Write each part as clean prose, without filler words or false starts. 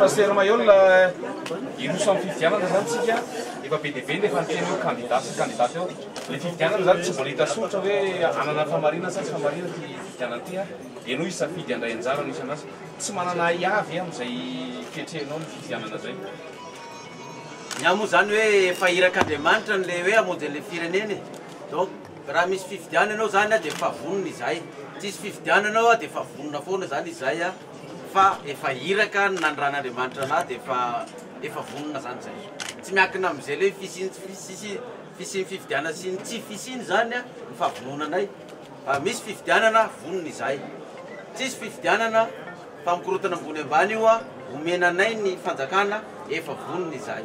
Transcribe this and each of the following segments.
Pasteur Mailhol, hiroso amin'ny fifidianana zany tsika, efa be dia be ny efa niteny hoe candidat sy candidat teo. Le fifidianana zany tsy mbola hita soritra hoe hanana fahamarinana sa tsy fahamarinana ity fifidianana ity an. Ianao hisafidy handray anjara no isan'asa. Tsy manana ahiahy ve amin'izay fiatrehanao ny fifidianana zay? Ny ahy moa zany hoe efa irak'Andriamanitra ny le hoe hamonjy an'le firenena e. Donc raha misy fifidianana eo zany dia efa vonona izahay. Tsisy fifidianana eo dia efa vonona foana zany izahay fa efa iraka ny nanirahan'Andriamanitra anah dia efa efa vonona zany zay. Tsy miankina amin'izay le fisian'ny tsy fisian'ny fisian'ny fifidianana sy ny tsy fisiany zany ny fahavononanay. Fa misy fifidianana vonona izahay. Tsisy fifidianana fa mikorontana ambony ambany io omena anay ny fanjakana efa vonona izahay.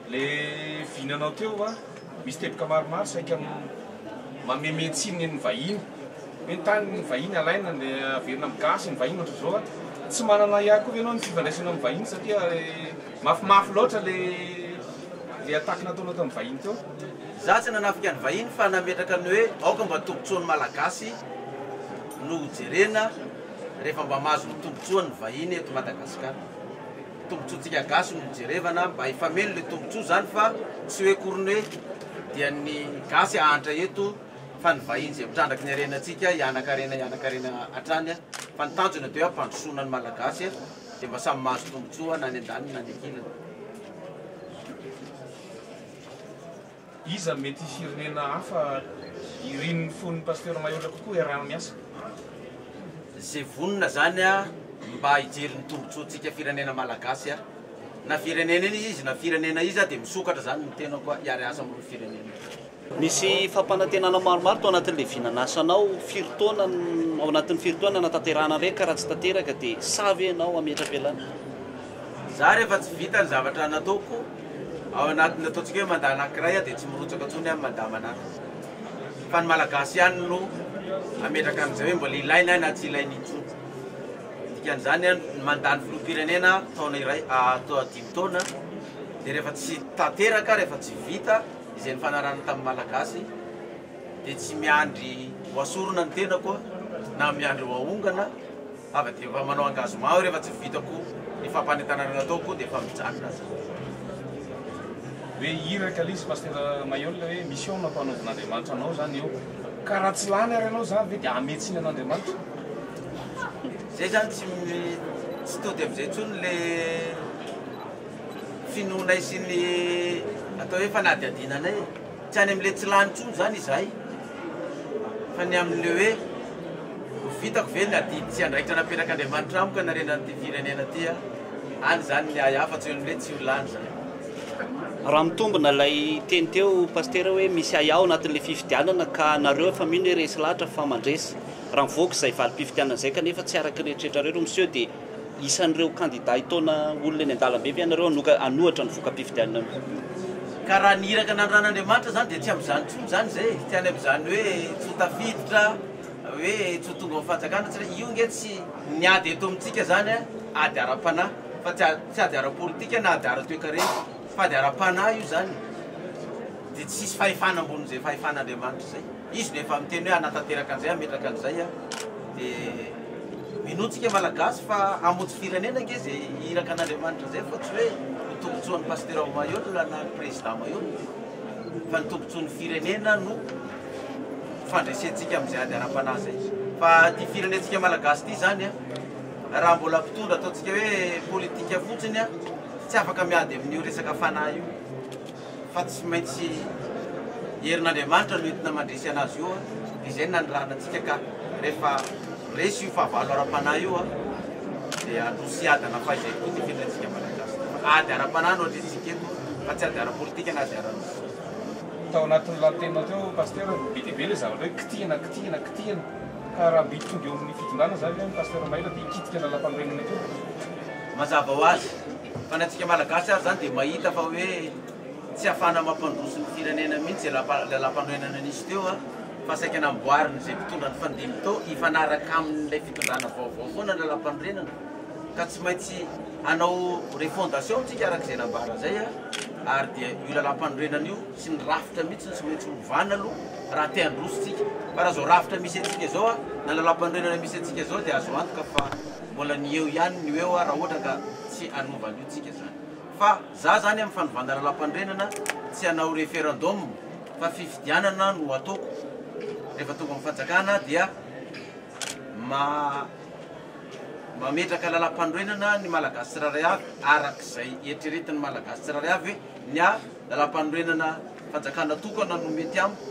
Le vinanao teo a, misy teboka maromaro saika mameme tsiny ny vahiny hoe ny tany ny vahiny alaina de averina amin'ny gasy ny vahiny ohatran'izao a, tsy manana ahiahy koa ve ianao ny fifandraisana amin'ny vahiny satria mafimafy loatra le le attaque nataonao tamin'ny vahiny teo? Za tsy nanafika ny vahiny fa nametraka ny hoe aoka mba tombotsoan'ny Malagasy no ho jerena rehefa mba mahazo ny tombotsoany ny vahiny eto Madagasikara. Tombotsoantsika gasy no jerevana mba hifameno le tombotsoa zany fa tsy hoe akoriny hoe dia ny gasy hahantra eto fa ny vahiny zay mitrandraky ny harenantsika hianakarena hianakarena hatrany fa ny tanjona dia hoe hampandrosoana ny Malagasy dia mba samy mahazo tombotsoa na any andaniny na any ankilany. Iza no mety firenena hafa irin'ny fon'ny Pasteur Mailhol kokoa iarahana miasa? Ze vonona zany a mba hijery ny tombotsoantsika firenena malagasy a, na firenena iza izy na firenena iza dia misokatra zany ny tenako a hiara-hiasa amin'ireo firenena ireo. Nisy fampanantenana maromaro tao anatin'ilay vinan'asanao, firy taona ao anatin'ny firy taona hanatanterahana ireny ka raha tsy tanteraka dia sahy ve ianao hametra-pialana? Za rehefa tsy vita ny zavatra nataoko ao anatin'ny ataontsika hoe mandat anankiray aho dia tsy mirotsaka intsony amin'ny mandat manaraka. Fa ny Malagasy ihany no hametraka an'izay hoe mbola ilaina na tsy ilaina intsony. Dikan'izany ny mandat ny filoham-pirenena taona iray, dimy taona dia rehefa tsy tanteraka, rehefa tsy vita izay nifanarahana tamin'ny Malagasy dia tsy miandry ho asorina ny tenako na miandry ho ahongana. Ava dia efa manao engagement aho rehefa tsy vitako ny fampanentanana nataoko dia efa mijanona za. Hoe iraka le izy Pasteur Mailhol hoe mission nampanaovin'Andriamanitra anao zany eo. Ka raha tsy lany ary ianao zany ve dia hamehy tsiny an'Andriamanitra? Zay zany tsy tsy tody amizay intsony le finoanay sy ny atao hoe fanadihadiana anay e. Tsy any amin'ilay tsy lany intsony izany izahay fa ny amin'ilay hoe ho vitako ve ny adidy sy andraikitra napetrak'Andriamanitra amiko hanarenana ity firenena ity aho. Any izany ny ahy fa tsy eo amin'ilay tsy ho lany izany. Raha mitombina ilay teny teo Pasitera hoe misy ahiahy ao anatin'ilay fifidianana ka nareo efa mino hoe resy lahatra fa mandresy. Raha mivoaka izay valim-pifidianana izay kanefa tsy araka ny eritreritrareo ireo miseho dia Isan'ireo kandida hitaona olona eny an-dalambe ve ianareo hanohatra ny voka-pifidianana? Ka raha ny iraka nandran'Andriamanitra izany dia tsy amin'izany intsony izany izay e, tsy any amin'izany hoe tsy ho tafiditra, hoe tsy ho tonga ao amin'ny fanjakana, tsy io ange tsy ny ady eto amintsika izany ady ara-panahy fa tsy tsy ady ara-politika na ady ara-toekarena fa ady ara-panahy io izany dia tsisy fahefana ambonin'izay fahefan'Andriamanitra izay. Izy no efa miteny hoe hanatanteraka an'izay, hametraka an'izay a. Dia minoa tsika Malagasy fa hamonjy firenena ange izay iraka an'Andriamanitra izay fa tsy hoe ho tombotsoan'ny Pasteur ao Mailhol na ny Président Mailhol fa ny tombotsoan'ny firenena no fandresentsika amin'izay ady ara-panahy izay. Fa ity firenentsika Malagasy ity izany a, raha mbola mpitondra ataontsika hoe politika fotsiny a, tsy afaka miady amin'io resaka fanahy io. Fa tsy maintsy herin'Andriamanitra no entina mandresy anazy io, dia izay no nanirahana antsika ka rehefa resy io fahavalo ara-panahy io dia handroso hiadana fahizay tokoa ity firenentsika Malagasy ity. Fa ady ara-panahy no atrehintsika eto fa tsy ady ara-politika na ady ara-nofo. Tao anatin'ny lahateninao teo Pasteur, be dia be ilay zavatra hoe kitihina, kitihina, kitihina. Ka raha mby tonga eo amin'ny fitondrana izany ve ny Pasteur Mailhol dia hikitika ny lalam-panorenana teo? Mazava ho azy. Fa ny antsika Malagasy ary izany dia mahita fa hoe tsy ahafahana mampandroso ny firenena mihitsy izay lalampanorenana nisy teo fa saika namboarin'izay mpitondra nifandimby teo hifanaraka amin'ilay fitondrana vaovao foana ny lalampanorenana ka tsy maintsy hanao refondation tsika araka izay nambara izay ary dia io lalampanorenana io sy ny rafitra mihitsy no tsy maintsy ovana aloha raha te handroso tsika fa raha izao rafitra misy antsika izao na lalampanorenana misy antsika izao dia azo antoka fa. mbola ny eo ihany no eo raha ohatra ka tsy hanova an'io tsika zany. Fa za zany amin'ny fanovana lalampanorenana tsy hanao referendum fa fifidianana no ataoko. Rehefa tonga amin'ny fanjakana dia ma mametraka lalampanorenana ny Malagasy tsirairay avy arak'izay eritreretin'ny Malagasy tsirairay avy hoe ny ahy lalampanorenana fanjakana tokana no mety amiko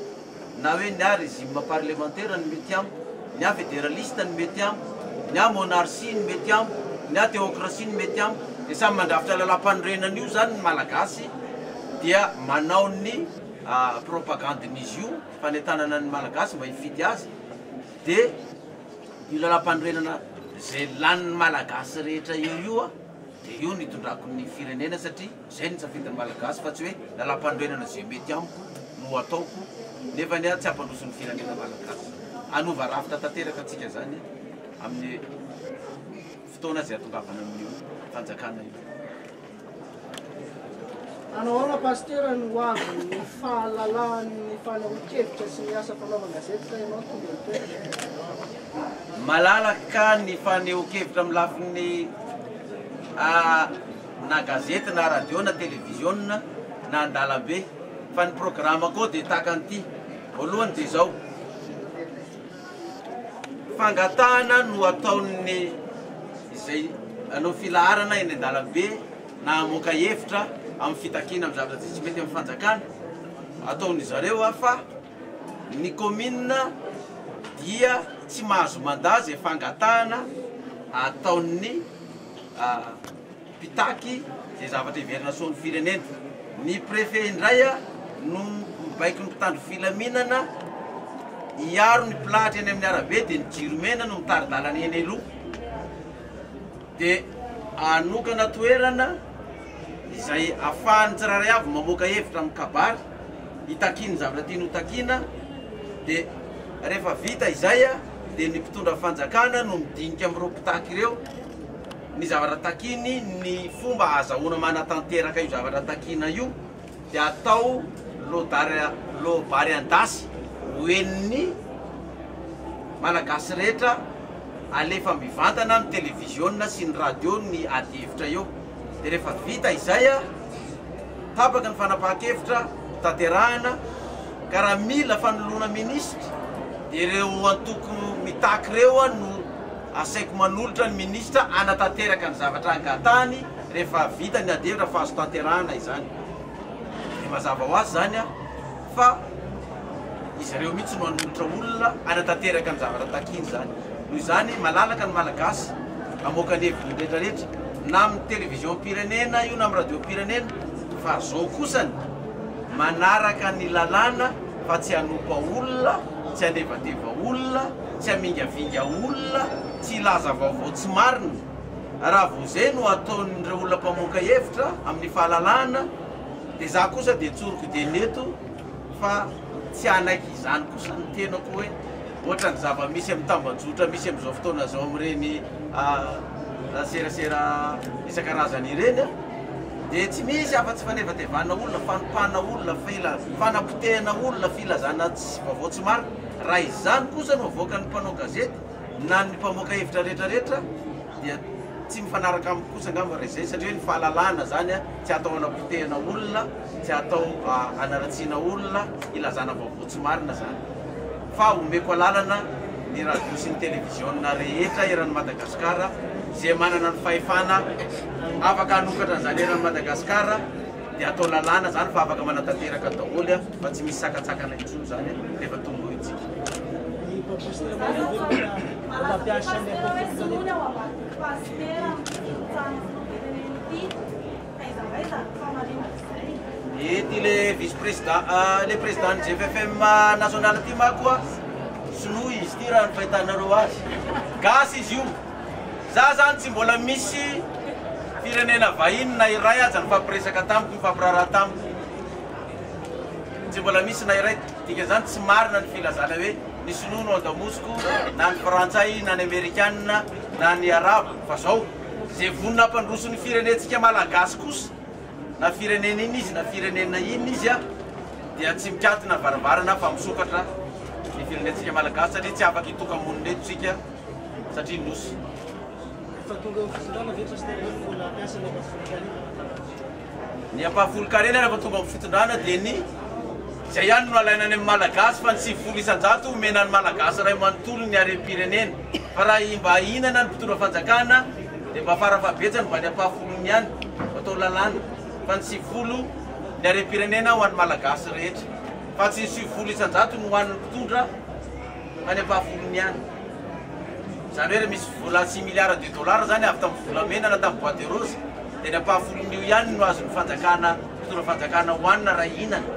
na hoe ny ahy régime parlementaire no mety amiko, ny ahy federaliste no mety amiko, ny ahy monarchie no mety amiko, ny ahy théocratie no mety amiko, dia samy mandrafitra lalampanorenana io zany ny Malagasy dia manao ny propagande-n'izy io, fanentanana ny Malagasy mba hifidy azy, dia io lalampanorenana izay lanin'ny Malagasy rehetra eo io dia io no itondrako ny firenena satria Zay no safidin'ny Malagasy fa tsy hoe lalampanorenana izay mety amiko no ataoko nefany tsy hampandroso ny firenena Malagasy. Hanova rafitra tanteraka antsika zany amin'ny fotoana izay hatongavana amin'io fanjakana io. Hanao ahoana Pasitera ny ho avin'ny fahalalahan'ny fanehoan-kevitra sy ny asa fanaovan-gazety fa ianao tonga eo an-toerana? Malalaka ny fanehoan-kevitra amin'ny lafiny na gazety na radio na televiziona na an-dalambe fa ny programme koa dia tahaka an'ity, voalohany dia izao, fangatahana no ataon'ny izay hanao filaharana eny an-dalambe na hamoaka hevitra amin'ny fitakiana amin'ny zavatra tsy mety amin'ny fanjakana ataon'ny zareo fa ny commune dia tsy mahazo mandà izay fangatahana ataon'ny mpitaky izay zavatra heverina soa ny firenena. Ny préfet indray no mibaiko ny mpitandro filaminana hiaro ny mpilahatra eny amin'ny arabe dia ny jiro mena no mitari-dalana eny aloha. Dia hanokana toerana izay ahafahan'ny tsirairay avy mamoaka hevitra amin'ny kabary, hitakiany ny zavatra tiany hotakiana dia rehefa vita izay dia ny mpitondra fanjakana no midinika amin'ireo mpitaky ireo ny zavatra takiany, ny fomba ahazahoana manatanteraka io zavatra takiana io dia atao loa-bary an-dasy ho henon'ny Malagasy rehetra, alefa mivantana amin'ny televiziona sy ny radio ny adihevitra eo. Dia rehefa vita izay, tapaka ny fanapahan-kevitra hotanterahina, ka raha mila fanoloana minisitra dia ireo antoko mitaky ireo no Asaiko manolotra ny minisitra hanatanteraka ny zavatra angatahany rehefa vita ny adihevitra fa azo tanterahana izany. Dia mazava ho azy izany fa izy ireo mihitsy no hanolotra olona hanatanteraka ny zavatra takiany izany. Noho izany, malalaka ny Malagasy hamoaka ny heviny rehetrarehetra, na amin'ny televiziom-pirenena io na amin'ny radiom-pirenena, fa zao kosany manaraka ny lalàna fa tsy hanompa olona, tsy hanevateva olona, tsy hamingavinga olona, tsy hilaza vaovao tsy marina. Raha vao izay no ataon'ireo olona mpamoaka hevitra amin'ny fahalalahana dia za kosa dia tsoriko dieny eto fa tsy hanaiky izany kosa ny tenako hoe ohatran'ny zava-misy amin'ny tambajotra misy amin'izao fotoana izao amin'ireny serasera isan-karazany ireny dia tsy misy afa-tsy fanevatevana olona, fanompana olona, fanapotehana olona, filazana vaovao tsy marina. Raha izany kosa no avoakan'ny mpanao gazety na ny mpamoaka hevitra rehetra rehetra dia tsy mifanaraka amiko kosa angamba raha izay satria hoe ny fahalalahana izany tsy atao hanapotehana olona, tsy atao hanaratsiana olona, hilazana vaovao tsy marina izany. Fa omeko alalana ny radio sy ny televiziona rehetra eran'i Madagasikara izay manana ny fahefana afaka hanokatra an'izany eran'i Madagasikara dia atao lalàna zany fa afaka manatanteraka daholo fa tsy misy sakatsakana intsony zany rehefa tonga eo tsika. Ety le vice président le président ny GFFM national ty manko a sinoa izy ty raha ny fahitanareo azy gasy izy io. Za zany tsy mbola misy firenena vahiny na iray aza nifampiresaka tamiko, nifampiraharaha tamiko. Tsy mbola misy na iray. Dikan'izany tsy marina ny filazana hoe ny sinoa no andamosiko na ny frantsay na ny amerikana na ny arabo fa zao, ze vonona hampandroso ny firenentsika malagasy kosa na firenena inn izy na firenena inn izy dia tsy mikatona varavarana fa misokatra ny firenentsika malagasy satria tsy afaka hitoka-monina eto tsika. satria nosy. Rehefa tonga eo amin'ny fitondrana ve Pasitera ianao no mbola hampiasa ny ampahafolon-karena? Ny ampahafolon-karena rehefa tonga amin'ny fitondrana dia ny izay ihany no alaina any amin'ny Malagasy fa ny 90% omena ny Malagasy iray manontolo ny harem-pirenena. Fa raha mba hihinana ny mpitondra fanjakana dia mba farafahabetsany mba ny ampahafolony ihany no atao lalàna fa ny 90 ny harem-pirenena ho an'ny Malagasy rehetra. Fa tsy ny 90% no ho an'ny mpitondra fa ny ampahafolony ihany. Izany hoe raha misy vola 6 milliards de dollars izany avy tamin'ny volamena na tamin'ny bois de rose dia ny ampahafolon'io ihany no azon'ny fanjakana, mpitondra fanjakana hohanina raha hihinana.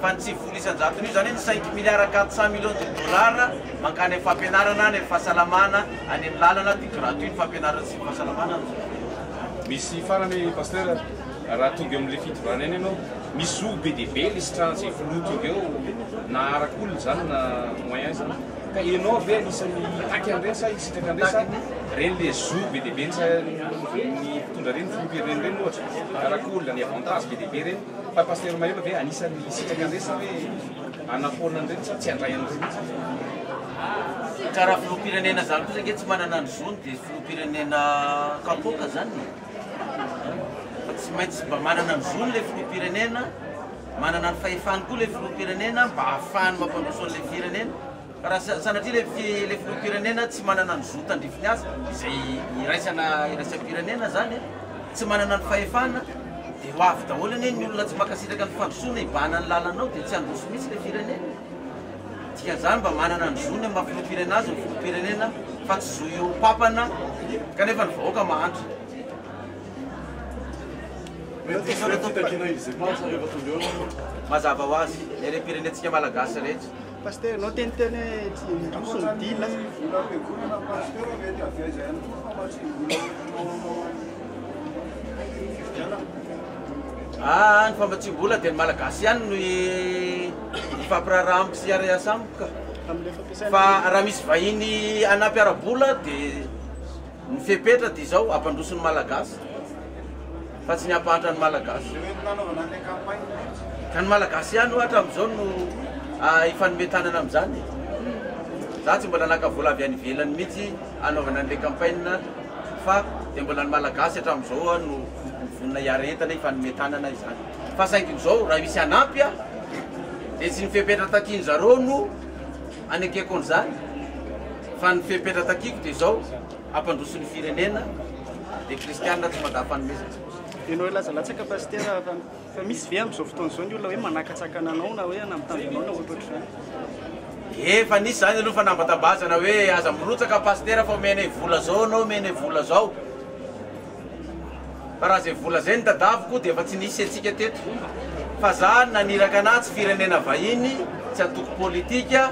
Fa ny 90%-n'io izany hoe ny 5 milliards 400 millions de dollars mankany amin'ny fampianarana, any amin'ny fahasalamana, any amin'ny lalana dia gratuit ny fampianarana sy ny fahasalamana amin'izao. Misy farany Pasteur, raha tonga eo amin'ilay fitondrana eny ianao, misy zo be dia be ilay sitrahan'izay filoha tonga eo na arak'olona izany na moyen izany. Ka ianao ve anisan'ny hitaky an'ireny sa hisitraka an'ireny sa ireny le zo be dia be ny mpitondra ireny, filoham-pirenena ireny ohatra, arak'olona, ny avantage be dia be ireny. Fa Pasteur Mahefa ve anisan'ny hisitraka an'ireny sa hoe hanafoana an'ireny sa tsy handray an'ireny mihitsy? Ka raha filoham-pirenena zany kosa ange tsy manana ny zony dia filoham-pirenena kapoaka zany e. Fa tsy maintsy mba manana ny zony le filoham-pirenena, manana ny fahefany koa le filoham-pirenena mba ahafahany mampandroso an'ilay firenena. Fa raha sanatria le le filoham-pirenena tsy manana ny zo tandrifiny azy, izay iraisana iraisam-pirenena zany e, tsy manana ny fahefana dia ho avy daholo anie ny olona tsy mankasitraka ny fandrosoana hibahana ny lalanao dia tsy handroso mihitsy le firenena. Dikan'izany mba manana ny zony amin'ny maha filoham-pirenena azy ny filoham-pirenena fa tsy zo iompapana kanefa ny vahoaka mahantra. Mazava ho azy, ny harem-pirenentsika malagasy rehetra. Pasteur, ianao teniteny hoe tsy miroso ny deal. Volam-piangonana Pasteur mety avy aiza ihany koa famatsiam-bola entinao hanao ny fifidianana? Ah, ny famatsiam-bola dia ny Malagasy ihany no hifampiraharaha amiko sy hiara-hiasa amiko ka. Fa raha misy vahiny hanampy ara-bola dia ny fepetra dia izao, hampandroso ny Malagasy fa tsy ny hampahantra ny Malagasy. Dia hoentina hanaovana an'ilay campagne mihitsy. Ka ny Malagasy ihany ho'a hatramin'izao no hifanome tanana amin'izany e. Za tsy mbola naka vola avy any ivelany mihitsy hanaovana an'ilay campagne fa dia mbola ny Malagasy hatramin'izao ho'a no mivonona hiara-entana hifanome tanana izany. Fa saingy izao raha misy hanampy aho dia tsy ny fepetra takian-zareo no anekeko an'izany fa ny fepetra takiko dia izao, hampandroso ny firenena dia kristianina tsy mandà fanomezana. Ianao hilaza latsaka Pasitera fa fa misy ve amin'izao fotoana izao ny olona hoe manakatsakana anao na hoe hanambitamby anao na ohatrohatr'izany? Efa nisy izany aloha fanambatambazana hoe aza mirotsaka Pasitera fa omenay vola zao anao, omenay vola zao. Fa raha zay vola zay no tadaviko dia efa tsy nisy antsika teto. Fa za naniraka anah tsy firenena vahiny, tsy antoko politika,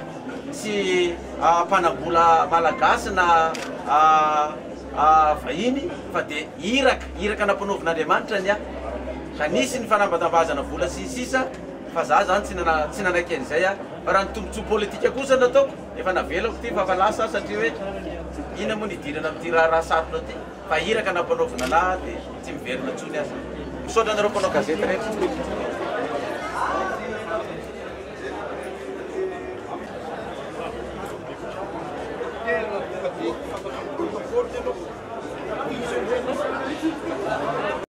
tsy mpanambola malagasy na vahiny fa dia iraka, iraka nampanaovin'Andriamanitra ny ahy. Ka nisy ny fanambatambazana vola sy ny sisa fa za zany tsy tsy nanaiky an'izay aho. Fa raha ny tombotsoa politika kosa no ataoko, efa navelako ity fa efa lasa aho satria hoe inona moa no hidirana amin'ity raharaha sarotra ity. Fa iraka nampanaovina anah dia tsy miverina intsony aza. Misaotra anareo mpanao gazety rehetra.